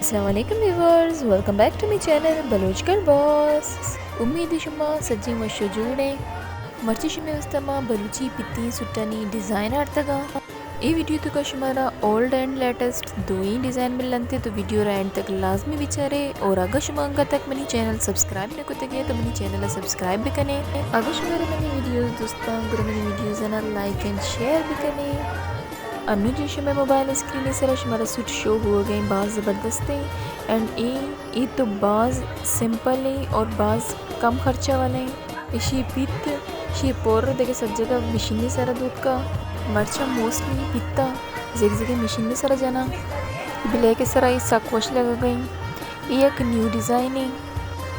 السلام علیکم viewers, welcome back to my channel Baloch girl boss. امید شما سجیں وش و جوڑ ایں۔ مرچی شمے واسطہ ما بلوچی پتی سوٹانی ڈیزائن آرتگا۔ اے ویڈیو توکا شمارا اولڈ اینڈ لیٹسٹ دوئیں ڈیزائن ملنتے، تو ویڈیو را اینڈ تک لازمی بچارے۔ اور اگا شما انگا تک منی چینل سبسکرائب نہ کتگے تو منی چینل سبسکرائب بکنے۔ اگا شمارا منی ویڈیوز دوستاں گڑا منی ویڈیوز انا لائک اینڈ شیئر بکنے۔ انو جی شمے موبائل اسکرین سرا شمارا سوٹ شو بوگئیں، باز زبردست ایں۔ اینڈ اے، اے تو باز سمپل ایں اور باز کم خرچہ والا ایں۔ اشی پت، اشی پور دگہ سجگا مشین سرا دوتکا۔ مرچا موسٹلی پتا زگزگی مشین سرا جنا۔ بلیک سرا اے سک وش لگگئیں۔ اے یک نیو ڈیزائن ایں۔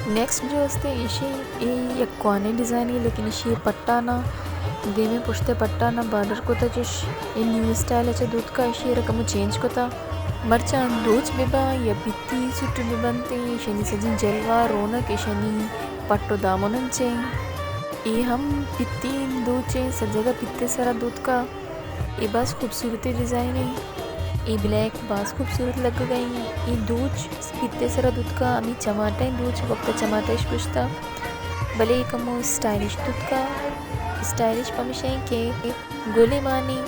نیکسٹ جو استے ایشی، اے یک کوانیں ڈیزائن ایں، لیکن ایشی پٹا نا، دیمے پشتے پٹا نا بارڈر کتا چش، اے نیو اسٹائل اچ دوتکا، ایشی رقم چینج کتا۔ مرچاں دوچ ببا یا پتی سوٹ ببنتے، ایشانی سجیں جلوہ رونق ایشانی پٹ و دامن انچیں۔ اے ہم پتی دوچیں، سجگا پتے سرا دوتکا۔ اے باز خوبصورتیں ڈیزائن ایں۔ اے بلیک باز خوبصورت لگگئیں۔ اے دوچ پتے سرا دوتکا، ہمے چماٹیں دوچ، وقت چماٹش گوشتا۔ بلے اے کمو اسٹائلش دوتکا۔ اسٹائلش پمشیں کہ گلے مانی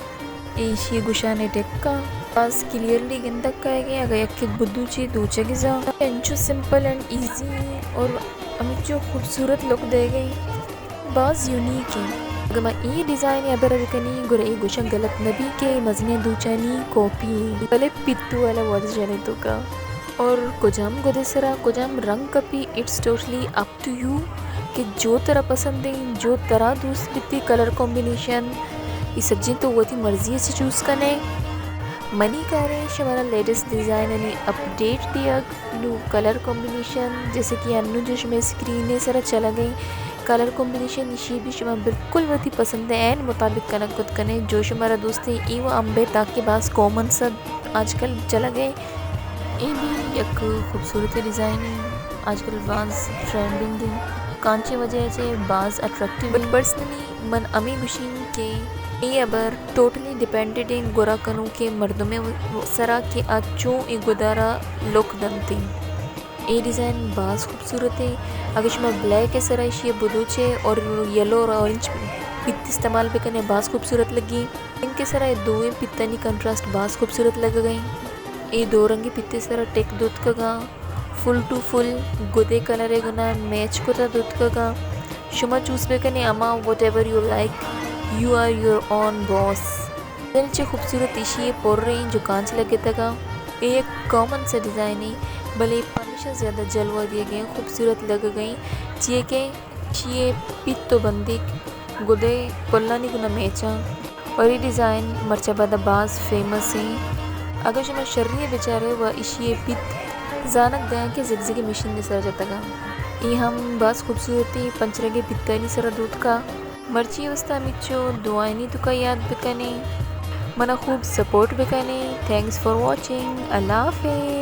ایشی گوشانے ٹکا۔ باز کلیئرلی گندگ کائگیں، اگہ یکے بدوچی دوچگی زا۔ انچو سمپل اینڈ ایزی اور ہمچو خوبصورت لک دے گئی۔ باز یونیک ایں۔ اگہ ما اے ڈیزائن ء ہبر ء بکنی، گڑا اے گوشگ غلط نہ بی کہ اے مزنیں دوچانی کاپی ایں، بلے پتو والا ورژن ء توکا۔ اور کجام گدے سرا کجام رنگ کپی، it's totally up to you کہ جو ترا پسند ایں، جو ترا دوست بیتی کلر کمبینیشن، اے سجیں تو وتی مرضی ء چہ چوز کنے۔ منی کاریں شمارا لیٹسٹ ڈیزائنانی اپڈیٹ دیگ۔ نوں کلر کمبینیشن، جیسے کہ انوں جو شمے اسکرین ء سرا چلگ ء کلر کمبینیشن، ایشی بھی شما بالکل وتی پسند ء عین مطابق کنگ کت کنے۔ جو شمارا دوست ایں، اے و امبے تاکہ باز کامن سا آج کل چلگ ء۔ اے بھی یک خوبصورت ڈیزائن ایں، آج کل باز ٹرینڈنگ ایں۔ کانچے وجہ چہ باز اٹریکٹیو ایں۔ بٹ پرسنلی من ہمے گوشیں کہ اے ہبر ٹوٹلی ڈیپینڈڈ ایں گورا کنوکیں مردمے سرا کہ آ چوں اے گدارا لک دنت۔ اے ڈیزائن باز خوبصورت ایں۔ اگہ شما بلیک ء سرا ایشی ء بدوچے اور یلو اور اورنج پت استعمال بکنے، باز خوبصورت لگی۔ پنک ء سرا اے دوئیں پتانی کنٹراسٹ باز خوبصورت لگگئیں۔ اے دو رنگی پتے سرا ٹک دوتکگاں۔ فل ٹو فل گدے کلر ء گنا میچ کتا دوتکگاں۔ شما چوز بکنے ہما، whatever you like, you are your own boss۔ دل چہ خوبصورت ایشی ء پر ایں جو کانچ لگتگاں۔ اے یک کامن سا ڈیزائن ایں، بلے پمیشا زیادہ جلوہ دیگیں، خوبصورت لگگئیں، چیئے کہ ایشی ء پت و بندیک گدے پلانی گنا میچاں۔ اور اے ڈیزائن مرچا بعد باز فیمس ایں۔ اگہ شما شری ء بچارے و ایشی ء پت زانگ دیاں کہ زگزگی مشین ء سر جتگاں۔ اے ہم باز خوبصورتی پنچ رنگیں پتانی سرا دوتکا۔ مرچی واسطہ ہمیچو دعائنی توکا یاد بکنے، منا خوب سپورٹ بکنے۔ Thanks for watching. اللہ حافظ۔